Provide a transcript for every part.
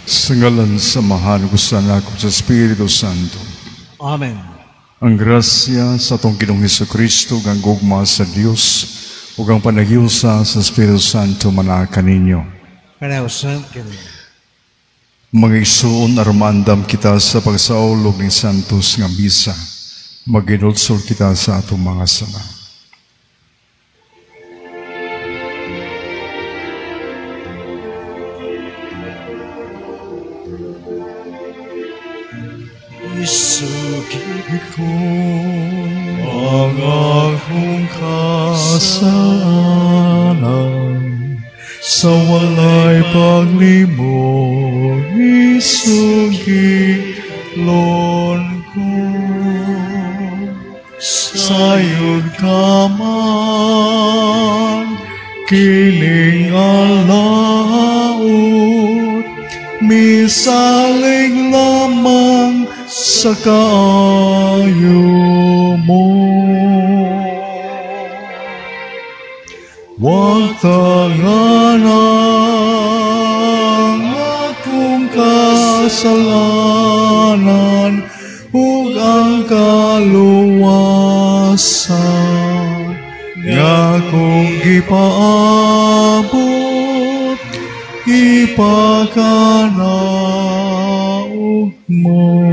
Sa ngalan sa Amahan ug sa Anak ug sa Espiritu Santo. Amen. Ang grasya sa atong Ginoong Hesukristo ug ang gugma sa Dios ug ang panaghiusa sa Espiritu Santo manaa kaninyo. Kanausap kini. Mga igsoon, aron maandam kita sa pagsaulog ning Santos nga misa, maginulsol kita sa atong mga sala. Isugid ko ang akong kasalanan sa walay paglimot, isugilon ko. Sayod ka man, kining alaot, misalig lamang sa kaayo mo. Wag tangan ang akong kasalanan ug ang kaluwasan nga akong gipaabot, ipakanaog mo.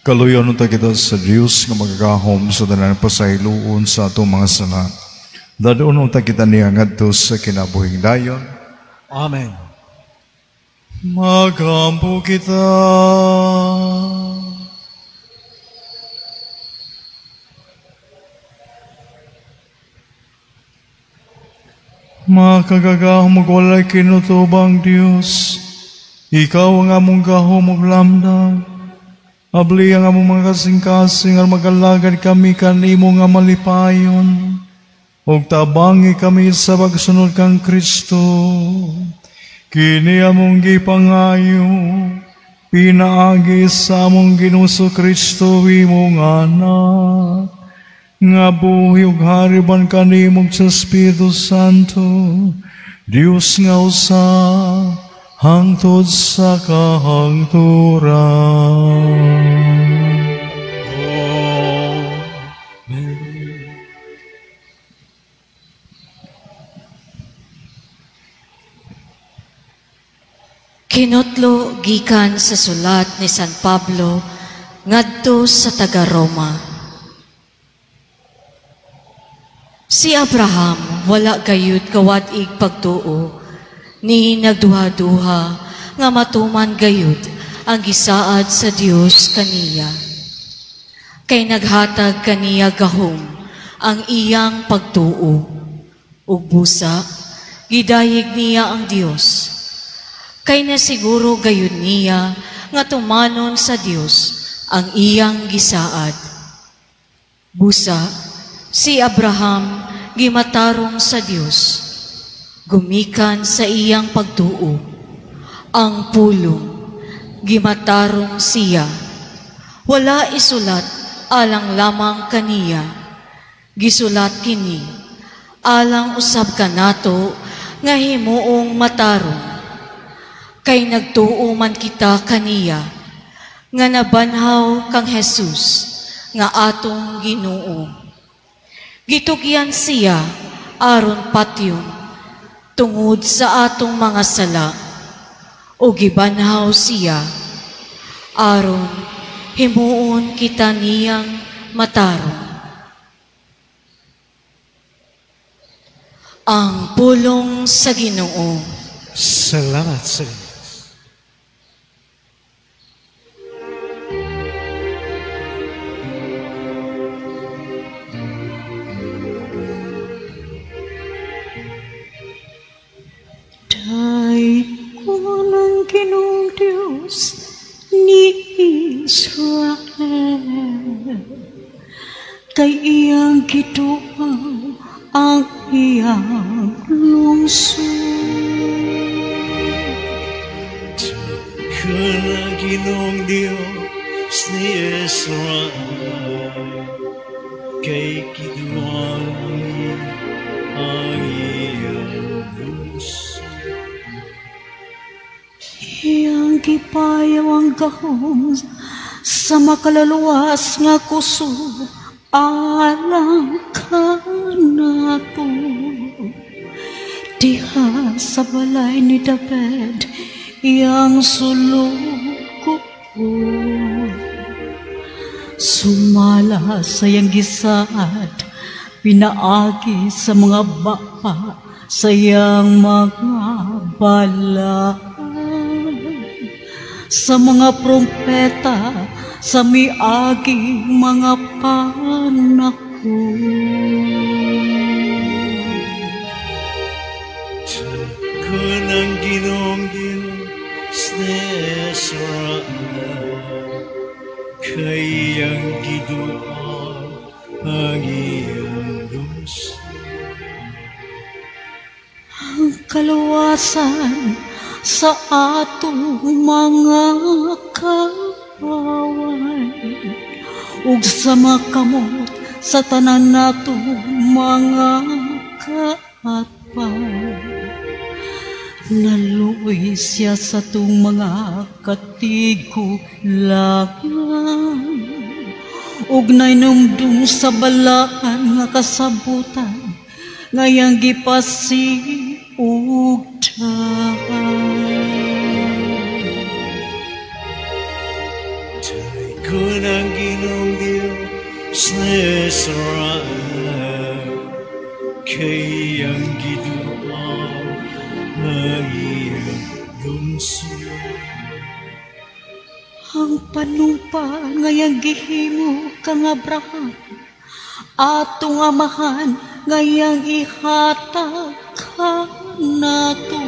Kaluyon unta kita sa Dios nga magagahom sa tanan pasayloon sa atong mga sala. Dadon unta kita niya ngadto sa kinabuhing dayon. Amen. Magampo kita. Makagagahom ug walay kinutubang Dios, ikaw ang among gahom ug lamdag. Abli ang among mga kasing-kasing aron magalagad kami kanimo nga malipayon, ug tabangi kami sa pagsunod kang Kristo. Kini among gipangayo, pinaagi sa among Ginoong Kristo imong anak, nga buhi ug hari ban kanimo sa Espiritu Santo, Dios nga usa, hangtod sa kahangturan. Amen. Kinutlo gikan sa sulat ni San Pablo ngadto sa taga-Roma. Si Abraham wala gayud kawad-ig pagtuo, ni nagduha-duha nga matuman gayud ang gisaad sa Dios kaniya. Kay naghatag kaniya gahom ang iyang pagtuo, ug busa gidayeg niya ang Dios. Kay nasiguro gayud niya nga tumanon sa Dios ang iyang gisaad. Busa si Abraham gimatarong sa Dios, gumikan sa iyang pagtuo. Ang pulong gimatarong siya. Wala isulat alang lamang kaniya. Gisulat kini alang usab kanato nga himuong matarong. Kay nagtuo man kita kaniya nga nabanhaw kang Jesus nga atong Ginoo. Gitugyan siya aron patyon tungod sa atong mga sala, o gibanhaw siya aron himuon kita niyang matarong. Ang pulong sa Ginoo. Salamat sa Diyos. Dayon ang Ginoong Diyos ni Israel, kay iyang gituo ang iyang lungsod. Daghan ang Ginoong Diyos ni Israel, kay giduwang ang iyang lungsod. Iyang gipayaw ang gahom sa makalaluwas nga kusog alang kanato. Diha sa balay ni David iyang sulugoon. Sumala sa iyang gisaad, pinaagi sa mga bapa sa iyang mga balaan, sa mga propeta sa miaging mga panahon. Kun ang Ginoong Diyos ni Israel, kay iyang giduol ang iyang lungsod. Ang kaluwasan sa atong mga kaaway ug sa makamot sa tanan natong mga kaatbay. Naluoy siya sa atong mga katigulangan ug nainumdum sa balaan nga kasabutan ngayang gipasiugtan. Kun ang Ginoong Diyos ni Israel, kay iyang giduol ang iyang lungsod. Ang panumpa ngayang gihimo kang Abraham, atong amahan ngayang ihatag kanato,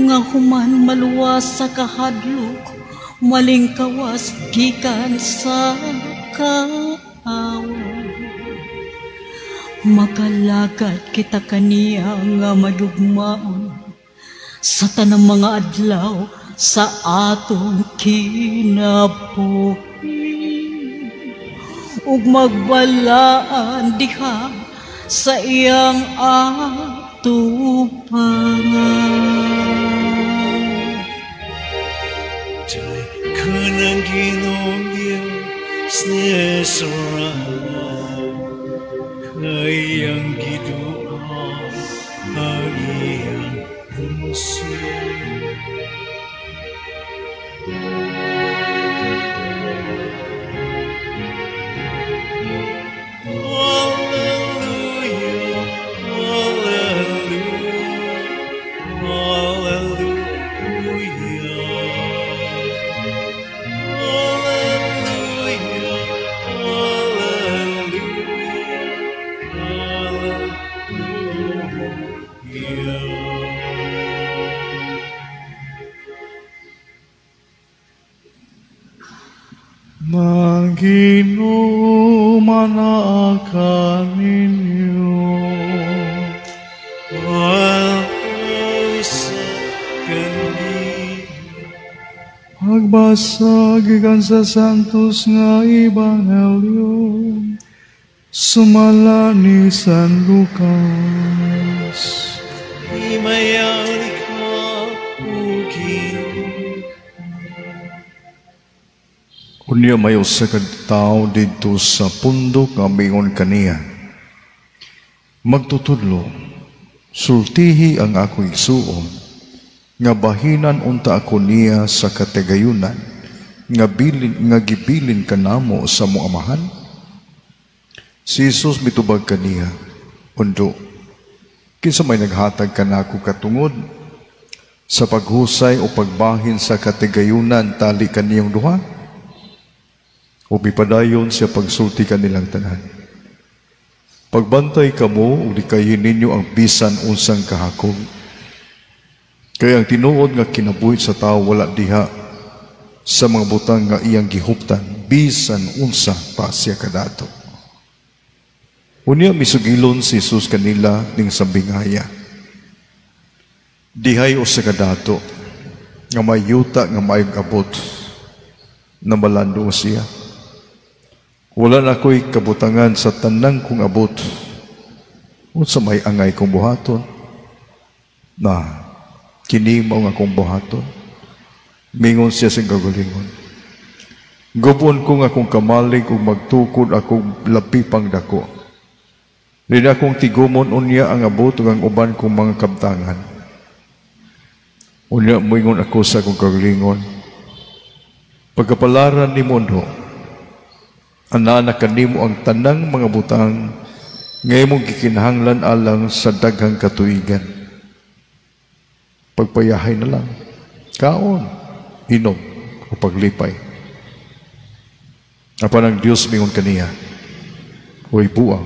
nga human maluwas sa kahadlok, malingkawas gikan sa kaaway. Makalagad kita kaniya nga madugmaon sa tanang mga adlaw sa atong kinabuhi, ug magbalaan diha sa iyang atubangan. Kun ang Ginoong Diyos ni Israel, kay iyang giduol ang iyang lungsod. Alleluia, alleluia, alleluia. Alleluia, alleluia, alleluia. Ang Ginoo manaa kaninyo. Sa kanila. Pagbasa gikan sa Santos nga Ebanghelyo sumala ni San Lucas. Himayaw ikaw, O Ginoo. Unya may usa ka tawo didto sa pundok nga miingon kaniya, "Magtutudlo, sultihi ang akong igsuon, nga bahinan unta ako niya sa katigayunan, nga gibilin kanamo sa among amahan." Si Jesus mitubag kaniya, "Undo, kinsa may naghatag kanako katungod sa paghusay o pagbahin sa katigayunan tali kaniyong duha?" O mipadayon siya pagsulti kanilang tanan, "Pagbantay kamo ug likayin ninyo ang bisan unsang kahakog. Kay ang tinuod nga kinabuhi sa tawo wala diha sa mga butang nga iyang gihuptan, bisan unsa pa siya kadato." Unya misugilon si Jesus kanila ning sambingaya, "Dihay usa ka dato nga may yuta nga maayong abot na malando siya. Wala na ako'y kabutangan sa tanang kong abot. Unsa may angay kong buhaton? Na, kini mao nga akong buhaton. Mingon siya sa kaugalingon, "Gub-on ko nga akong kamalig ug magtukod akong labi pang dako. Dili akong tigumon unya ang abot ug ang uban kong mga kabtangan. Unya moingon ako sa akong kaugalingon, pagkapalaran ni mundo, anaa na kanimo ang tanang mga butang nga imong gikinahanglan alang sa daghang katuigan. Pagpayahay na lang, kaon, inom, o paglipay." Apan ang Dios mingon kaniya, "Uy buang,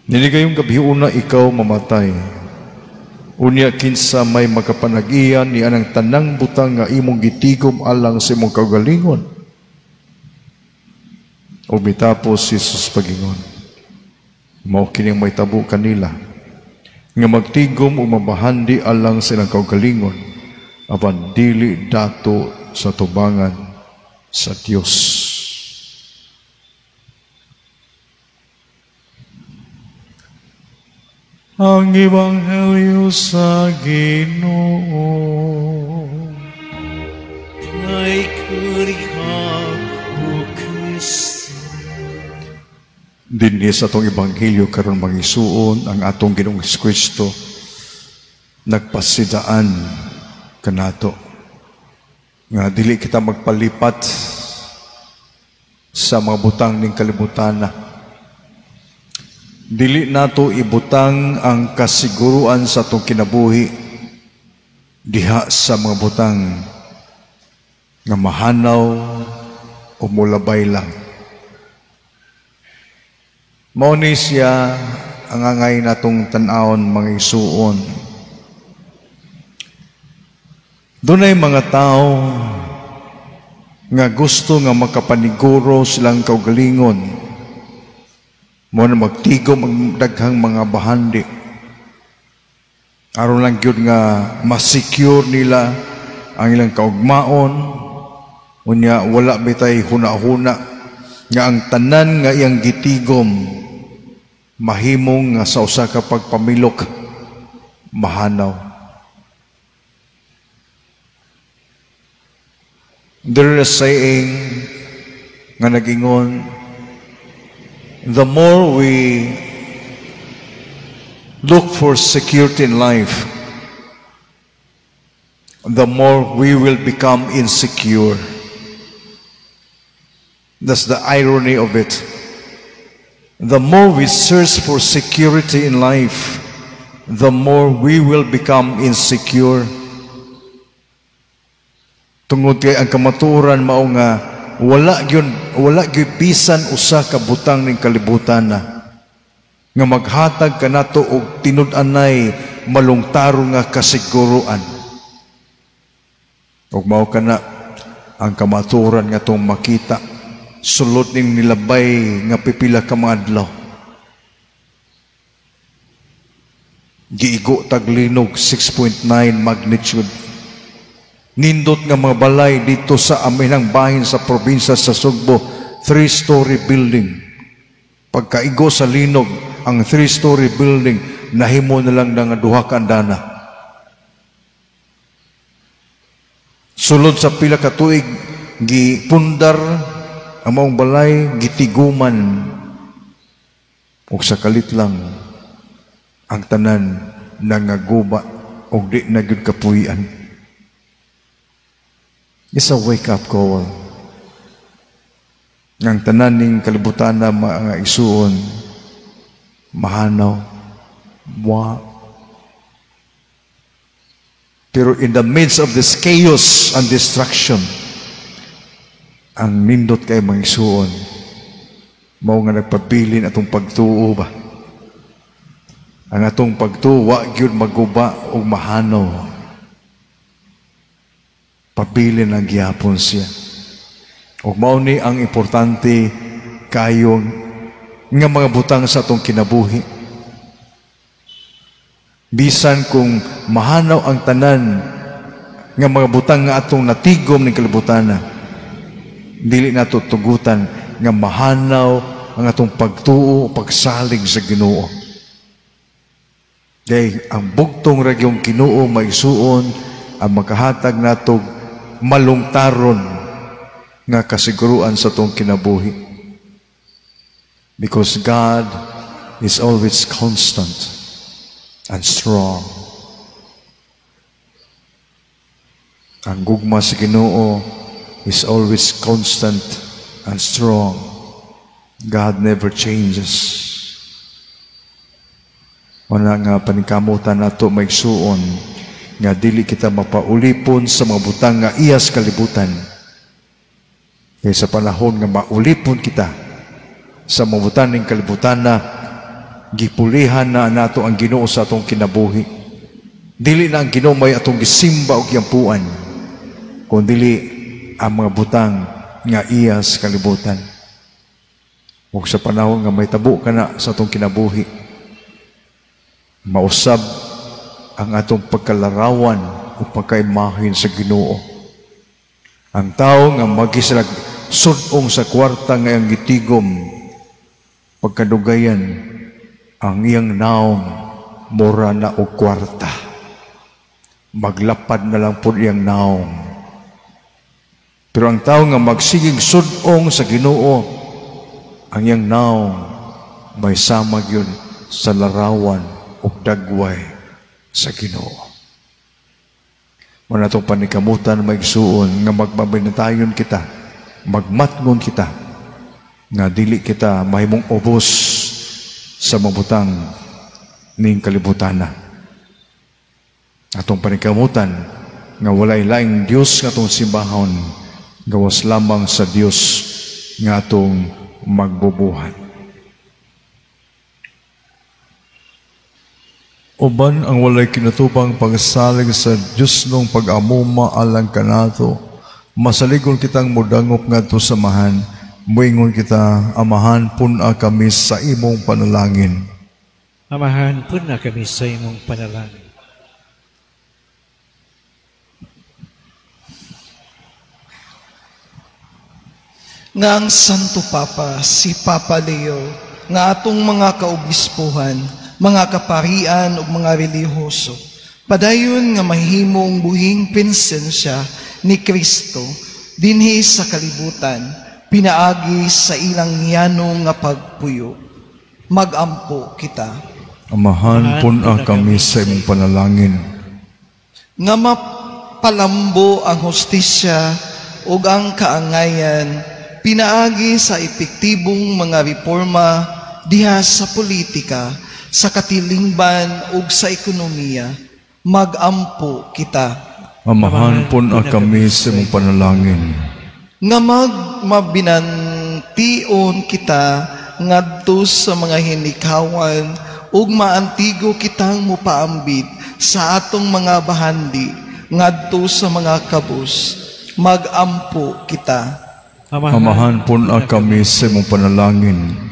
ninigayong gabhiona ikaw mamatay. Unya kinsa may makapanag-iya ni anang tanang butang nga imong gitigom alang sa imong kaugalingon?" O mitapos si Jesus pagingon, "Mao kining mahitabo kanila nga magtigom o mabahandi alang sa ilang kaugalingon, apan dili dato sa tubangan sa Dios." Ang Ebanghelyo sa Ginoo. Kay ka, O Kristo. Dinhi sa atong Ebanghelyo karon, mga igsuon, ang atong Ginoong Kristo nagpasidaan kanato nga dili kita magpalipat sa mga butang ning kalibutan na. Dili nato ibutang ang kasiguruan sa atong kinabuhi diha sa mga butang nga mahanaw o mulabay lang. Mao ni siya ang angay natong tan-awon, mga igsuon. Dunay mga tao nga gusto nga makapaniguro silang kaugalingon. Mo na magtigom ang daghang mga bahandi. Aron lang gyud nga ma-secure nila ang ilang kaugmaon. Unya wala bitay huna-huna nga ang tanan nga iyang gitigom mahimong nga sa usa ka pagpamilok mahanaw. There is a saying nga nagingon, the more we look for security in life, the more we will become insecure. That's the irony of it. The more we search for security in life, the more we will become insecure. Tungod kay ang kamatuoran mao nga wala gyud bisan usa ka butang ning kalibutan na nga maghatag kanato og tinud-anay malungtaron nga kasiguruan. Ug mao kana ang kamatuoran nga atong makita sulod ning nilabay nga pipila ka mga adlaw. Giigo taglinog 6.9 magnitude. Nindot nga mga balay dito sa aminang bahin sa probinsya sa Sugbo, 3-story building. Pagkaigo sa linog, ang 3-story building, nahimo na lang nga duha ka andana. Sulod sa pila ka tuig, gipundar ang maong balay, gitiguman. Ug sa kalit lang, ang tanan nangaguba og di na gyud kapuy-an. It's a wake-up call. Ang tanan ning kalibutan na mga isuon, mahanaw, wa. Pero in the midst of this chaos and destruction, ang nindot kay mga isuon, mao nga nagpabilin atong pagtuo ba? Ang atong pagtuo, wa gyud maguba o mahanaw. Pabilin ang gihapon siya. Ug mao ni ang importante kayo nga mga butang sa atong kinabuhi. Bisan kung mahanaw ang tanan nga mga butang nga atong natigom ning kalibutan, dili nato tugutan nga mahanaw ang atong pagtuo, pagsalig sa Ginoo. Kay ang bugtong ra gyud Ginoo maisuon ang makahatag nato malungtaron nga kasiguruan sa atong kinabuhi. Because God is always constant and strong. Ang gugma sa Ginoo is always constant and strong. God never changes. Wala nga paningkamutan nato maigsuon nga dili kita mapaulipon sa mga butang nga iyas kalibutan. Kay sa panahon nga maulipon kita sa mga butang ning kalibutan na gipulihan na nato ang Ginoo sa atong kinabuhi. Dili na ang Ginoo may atong gisimba og giampuan, kun dili ang mga butang nga iyas kalibutan. Ug sa panahon nga may tabo kana sa atong kinabuhi, mausab ang atong pagkalarawan o pagkaimahin sa Ginoo. Ang tao nga magislag sud-ong sa kwarta nga iyang gitigom, pagkadugayan ang iyang naong mura na og kwarta. Maglapad na lang pod iyang naong. Pero ang tao nga magsigig sud-ong sa Ginoo, ang iyang naong may sama gyud sa larawan ug dagway sa Ginoo. Muna itong panikamutan maigsuon nga magmabinatayon kita, magmatngon kita, nga dili kita mahimong ubos sa mabutang ning kalibutana. Atong panikamutan nga walay laing Dios nga atong simbahon, gawas lamang sa Dios nga atong magbubuhat. Uban ang walay kinatubang pagsalig sa Dios nung pag-amuma alang kanato, masaligon kitang mudangop ngadto sa Amahan, muingon kita, Amahan, pun-a kami sa imong panalangin. Amahan, pun-a kami sa imong panalangin. Nga ang Santo Papa, si Papa Leo, nga atong mga kaobispuhan, mga kaparian ug mga relihiyoso, padayon nga mahimong buhing presensya ni Kristo dinhi sa kalibutan, pinaagi sa ilang yano nga pagpuyo. Magampo kita. Amahan, pun-a kami sa imong panalangin. Nga mapalambo ang hustisya ug ang kaangayan, pinaagi sa epektibong mga reforma diha sa politika, sa katilingban ug sa ekonomiya, magampo kita. Amahan, pun-a kami sa imong panalangin. Nga magmabinantion kita ngadto sa mga hinikawan ug maantigo kitang mupaambit sa atong mga bahandi ngadto sa mga kabus, magampo kita. Amahan, pun-a kami sa imong panalangin.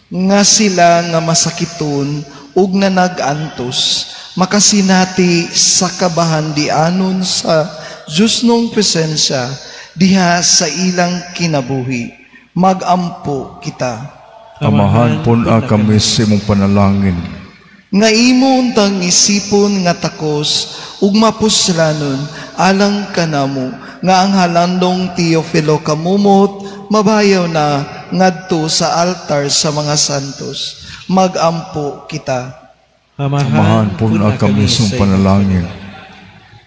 Nga sila nga masakiton ug nanag-antos, makasinati sa kabahandianon sa Diyos nung presensya diha sa ilang kinabuhi, magampo kita. Amahan, pun-a kami sa imong panalangin. Nga imo untang isipon nga takos ug mapuslanon alang kanamo, nga ang halandong Teofilo Camomot mabayaw na ngadto sa altar sa mga santos, magampo kita. Amahan, pun-a kami sa imong panalangin.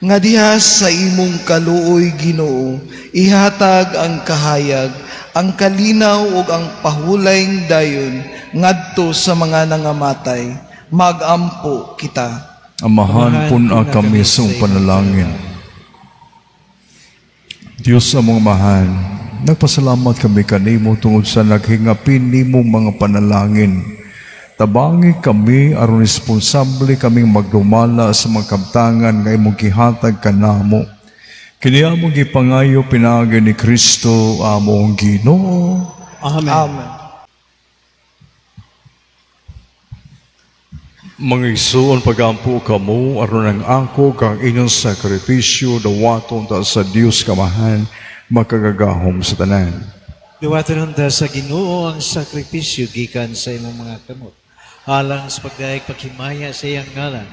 Nga diha sa imong kaluoy, Ginoo, ihatag ang kahayag, ang kalinaw ug ang pahulayng dayon ngadto sa mga nangamatay, magampo kita. Amahan, pun-a kami sa imong panalangin. Diyos among Amahan, nagpasalamat kami kanimo tungod sa naghingapin nimong mga panalangin. Tabangi kami aron responsable kaming magdumala sa mga kabtangan nga imong gihatag kanamo. Kini among gipangayo pinaagi ni Kristo among Ginoo. Amen. Amen. Mga igsoon, pagampo kamo aron ang ako kang inyong sakripisyo dawaton ta sa Dios Kamahan makagagahom sa tanan. Duwaton unta sa Ginoo ang sakripisyo gikan sa imong mga kamot, alang sa pagdayeg paghimaya sa iyang ngalan,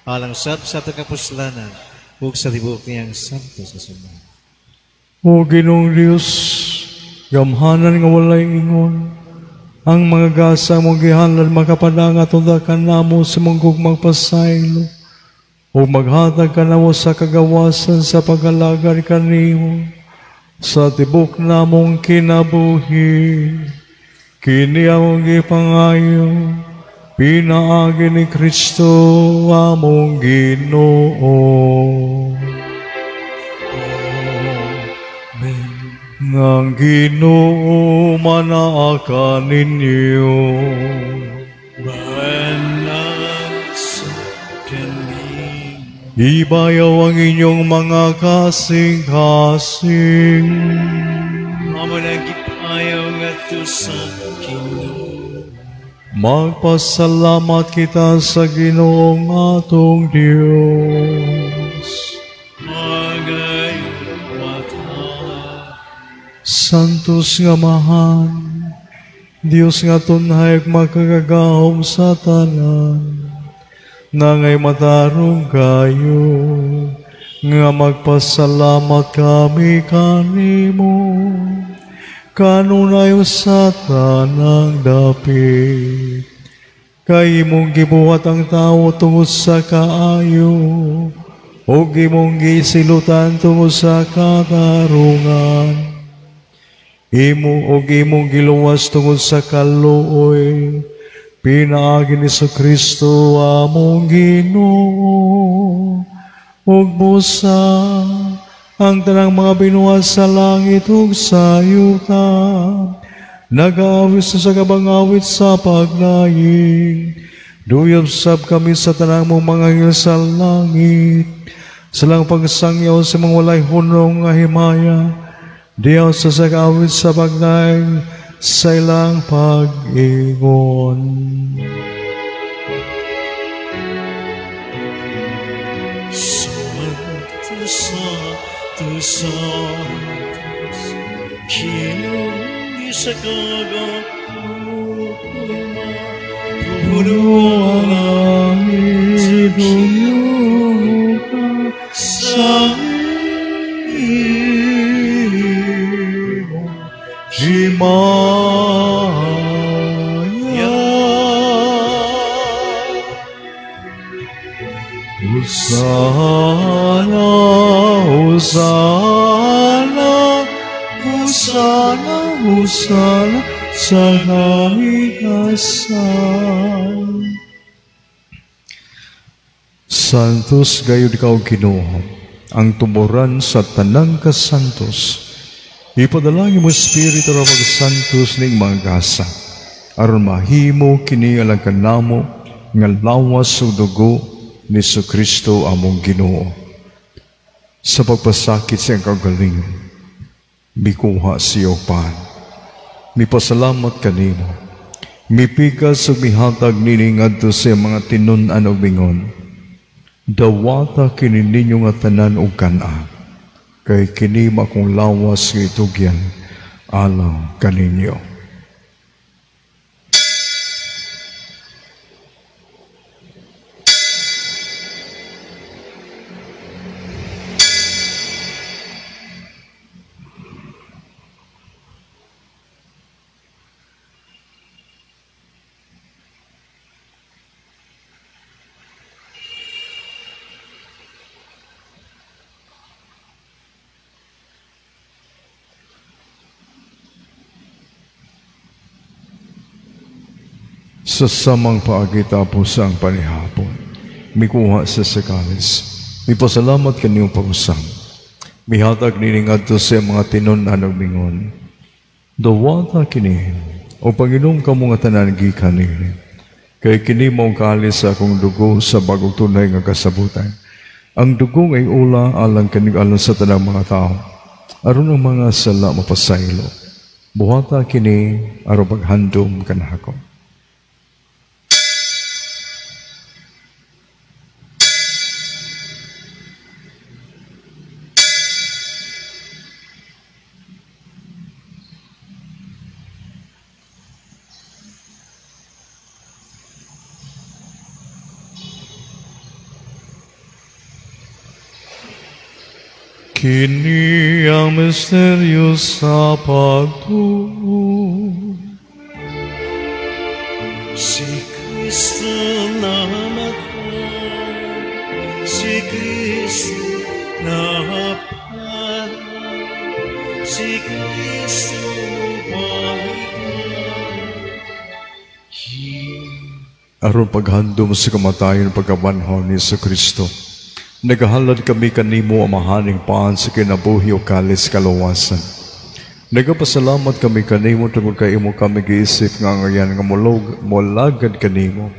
alang sab sa atong kapuslanan ug sa tibuok niyang santo sa simbahan. O Ginoong Dios, gamhanan nga walay ingon, ang mga gasa mong gihalad makapadangat unta kanamo sa mong gugmang pasaylo, o maghatag kanamo sa kagawasan sa pag-alagad kanimo sa tibok namong kinabuhi. Kini among gipangayo, pinaagi ni Kristo among Ginoo. Ang Ginoo manaa kaninyo. Ibayaw ang inyong mga kasing-kasing. Amo nagipayaw ngadto sa Ginoo. Magpasalamat kita sa Ginoong atong Dios. Santos nga Amahan, Dios nga tunhay makagagahom sa tanan, nangay matarong kayo, nga magpasalamat kami kanimo, kanunay sa tanang dapit. Kay imong gibuhat ang tao tungod sa kaayo, ug imong gisilutan tungod sa katarungan. Imo og imong giluwas tungod sa kaluoy, pinaagi ni Kristo among Ginoo. Ug busa ang tanang mga binuhat sa langit ug sa yuta, nagaawit sa kabangawit sa paglaing. Duyab sab kami sa tanang mong mga anghel sa langit, sa lang pagsangyaw sa mga walay hunong nga himaya. Diyaw sa sagawit sa paglaing sa ilang pag-ingon. Santo, Santo, Santos, Ginoo sa kagahuma, puno ang langit ug sa himaya. Hosana, Hosana, Hosana, Hosana sa kahitasan. Santos gayud ikaw Ginoo, ang tuboran sa tanang kasantos. Ipadalangin mo Espiritu ra pagsantos ning mga gasa, aron mahimo kini alang kanamo nga lawas ug dugo ni Kristo among Ginoo. Sa pagpasakit sa iyang kaugalingon, mikuha siya og pan, mipasalamat kanimo, mipikas ug mihatag nini ngadto sa iyang mga tinun-an ug mingon, dawata kini ninyo nga tanan og kan-a, kay kini makong lawas nga itugyan alang kaninyo. Sa samang paagi tapos ang panihapon, mikuha sa sakalis, mipasalamat kaniyong pag-usap, mihatag nining adto sa mga tinun-an ug mingon, dawata kini, o Panginoong kamo nga tanan gikan nini, kay kini maong kalis sa akong dugo sa bagong tunay nga kasabutan. Ang dugo ngay ula alang kanig alang sa tanang mga tao, aron ang mga sala mapasaylo. Buhata kini aron paghandom kanako. Kini ang misteryo sa pagtuo. Si Kristo namatay, si Kristo napatay, si Kristo balik. Aron paghandom sa kamatayon pagkabanhaw ni Jesu Kristo, nagahalad kami kanimo, Amahaning paan sa kinabuhi o kalis kaluwasan. Nagapasalamat kami kanimo tungod kay imo kami giisip nga angayan nga mulog molagad kanimo.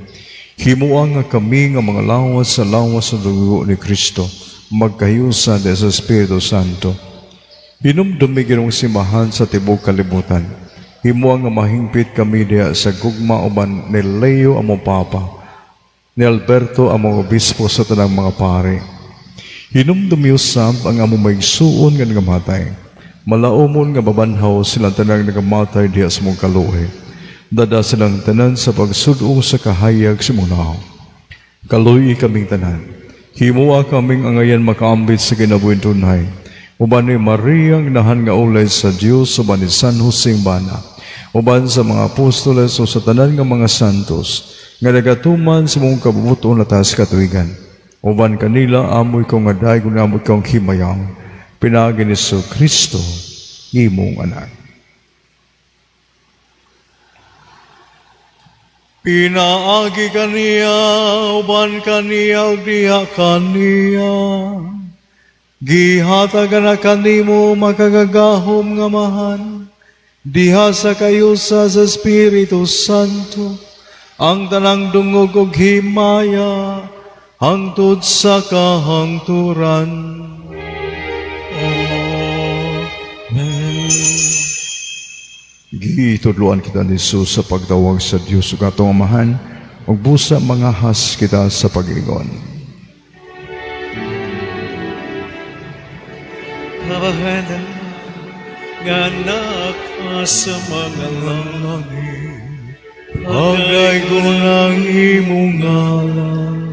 Himoa nga kami nga mga lawas sa lawas sa dugo ni Kristo, magkahiusa sa Espiritu Santo. Hinumdumi Ginoong simbahan sa tibuok kalibutan. Himoa nga mahingpit kami diha sa gugma uban ni Leo among Papa, ni Alberto among Obispo sa tanang mga pare. Hinumdumi usab ang among maigsuon nga nagamatay. Malaumon nga mabanhaw silang tanang nagamatay diha sa mong kaluoy. Dada silang tanan sa pagsud-ong sa kahayag sa mong nawong. Kaluoy kaming tanan. Himoa kaming angayan makaambit sa kinabuhing tunhay. Uban ni Maria ang inahan nga ulay sa Dios, uban ni San Jose bana, uban sa mga apostoles o sa tanan nga mga santos nga nagatuman sa mong kabubuton atas katuigan. Uban kanila amoy kong aday kung amoy kong himayang pinaagi ni Kristo imong anak. Pinaagi kaniya, uban kaniya, ug diha kaniya. Gihatag na kanimo makagagahom nga amahan, diha sa kayusa sa Espiritu Santo, ang tanang dungog ug himaya, hangtod sa kahangturan. Amen. Gitudloan kita ni Jesus sa pagtawag sa Dios ug atong Amahan, ug busa mangahas kita sa pag-ingon. Amahan nga naka sa mga langit, pagdaygon ang imong ngalan,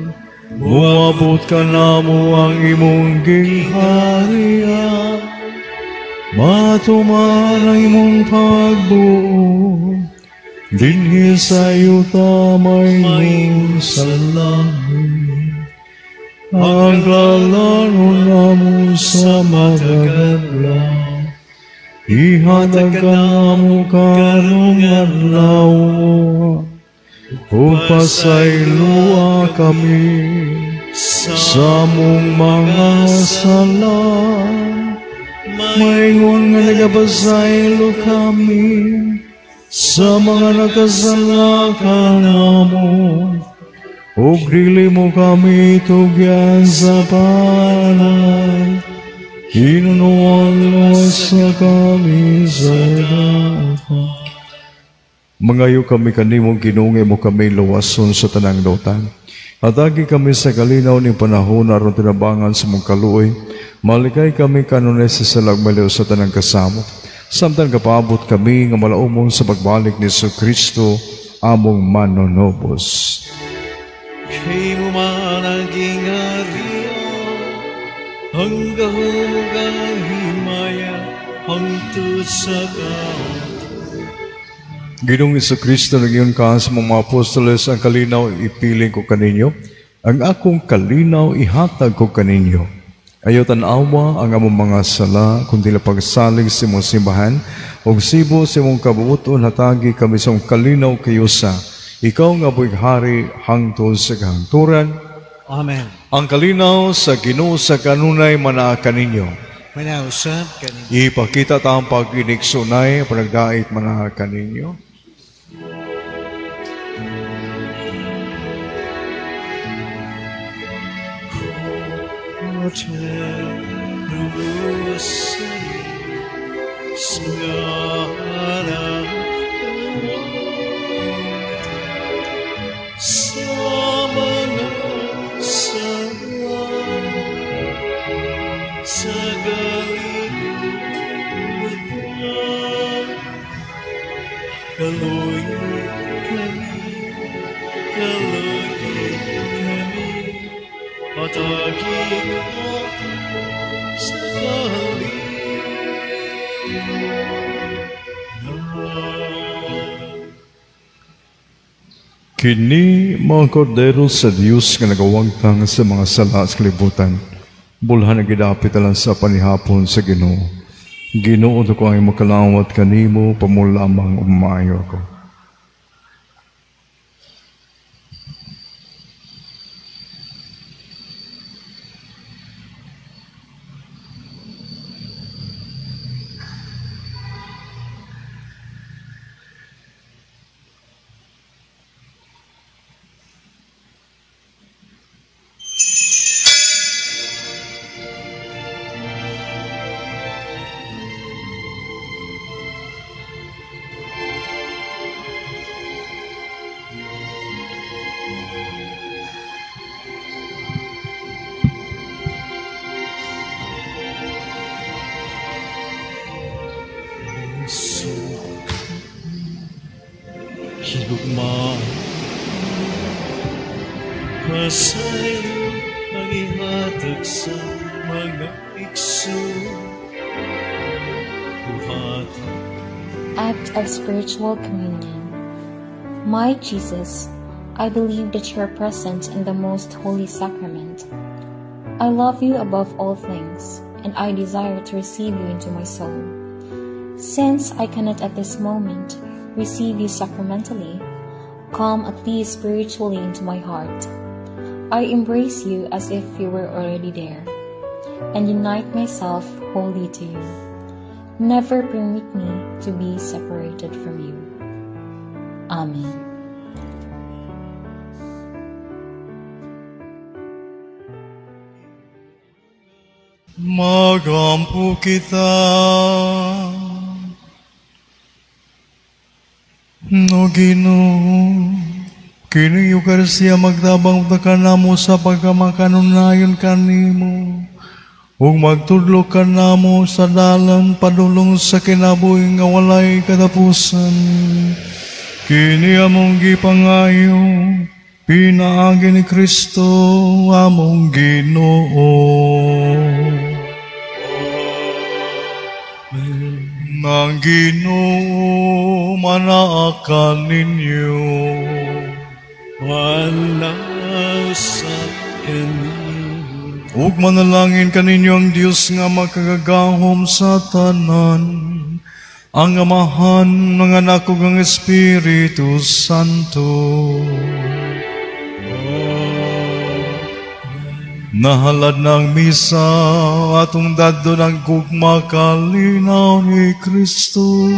muabot ka namo ang imong gingharian, matuman ang imong pagbuot, dinhi sa yuta maingon sa langit. Ang kalanon namo sa matag adlaw, ihatag kanamo karong adlaw, ug pasayloa kami sa among mga sala, maingon nga nagapasaylo kami sa mga nakasala kanamo, ug dili mo kami tugyan sa palad, hinunuan sa kami sa dapat. Mangayo kami kanimo, Ginoo, mo kami luwason sa tanang dautan. Hatagi kami sa kalinaw ning panahon aron tinabangan sa mong kaluoy. Malikay kami kanunay sa salagmaliw sa tanang kasamo. Samtang kapaabot kami nga malaumon sa pagbalik ni Jesu Kristo among manunubos. Kay mo man ang gingharian, ang gahom ug ang himaya, hangtod sa kaunti. Ginoong Jesu Kristo, nagyon ka sa mga apostoles, ang kalinaw ipiling ko kaninyo, ang akong kalinaw ihatag ko kaninyo. Ayaw tan-awa ang among mga sala, kundi la pagsalig sa imong simbahan, ug sibo sa imong kabubuton, hatagi kami sa imong kalinaw kayusa. Ikaw nga buhay hangtod sa kahangturan. Amen. Ang kalinaw sa Ginoo sa kanunay manaa kaninyo. Manausap kaninyo. Ipakita ta ang pag-iniksunay, panagdait manaa kaninyo. kalinaw. Kini mga kordero sa Dios nga nagawagtang sa mga sala sa kalibutan. Bulhan ang gidapit alang sa panihapon sa Ginoo. Ginoo ko ang imong kalawat kanimo, pamulamang umayo ako. Higugma kasaylo ang ihatag sa mga igsoon. Act of Spiritual Communion. My Jesus, I believe that you are present in the Most Holy Sacrament. I love you above all things, and I desire to receive you into my soul. Since I cannot at this moment receive you sacramentally, come at least spiritually into my heart. I embrace you as if you were already there, and unite myself wholly to you. Never permit me to be separated from you. Amen. Magampo kita. No Ginoo, kining Eucharistia magtabang ta kanamo sa pagkamakanunayon kanimo, ug magtudlo kanamo sa dalan padulong sa kinabuhi nga walay katapusan. Kini among gipangayo pinaagi ni Kristo among Ginoo. Ang Ginoo manaa ninyo. Manasa kaninyo. Ug manalangin kaninyo ang Dios nga makagagahom sa tanan, ang Amahan, ang Anak ug ang Espiritu Santo. Nahalad ng misa atong dadto ng gugma kalinaw ni Kristo.